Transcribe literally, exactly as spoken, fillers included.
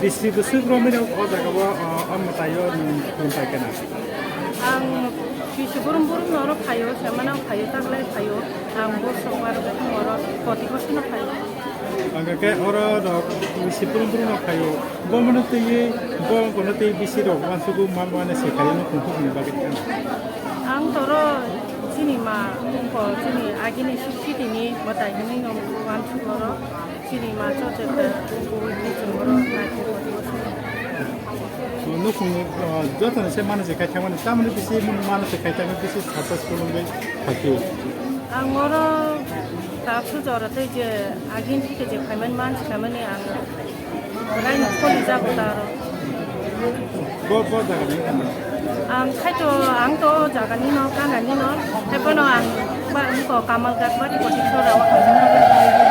Bisi bwswk romwi rok o jaga o, o mwtai o nwng khulumpai khe na? Ang bisi burum burum no oro phaio, semana phaio, taklai phaio. Ang bo sokbar oro koti kosi no phaio. Ang khe oro rok bisi burum burum no phaio. Bo mano twi bo kono twi bisi rok wansugo ma mane se khaio no khungthuk ni bagwi. Ang toro chini ma ko chini agini sixty ni mwtai hinwi no wansugo oro. Chini ma chwng chwng khe kuwi bichwng borok naithok. Nukhung, uh, joto ni se mano se khai thangmani, tamoni bisi mano se khai thangmani bisi successful wngwi phaikhe. Ang oro ta sujo oro tei je agin thike je phaimani man se khaimani ang rai no kholi jago ta oro. Bo, bo jaga ni tamo? Ang khaito, ang to jaga ni no, kana ni no, hai bono ang ba, ang ko Kamalghat ba, Tikoti Chora o.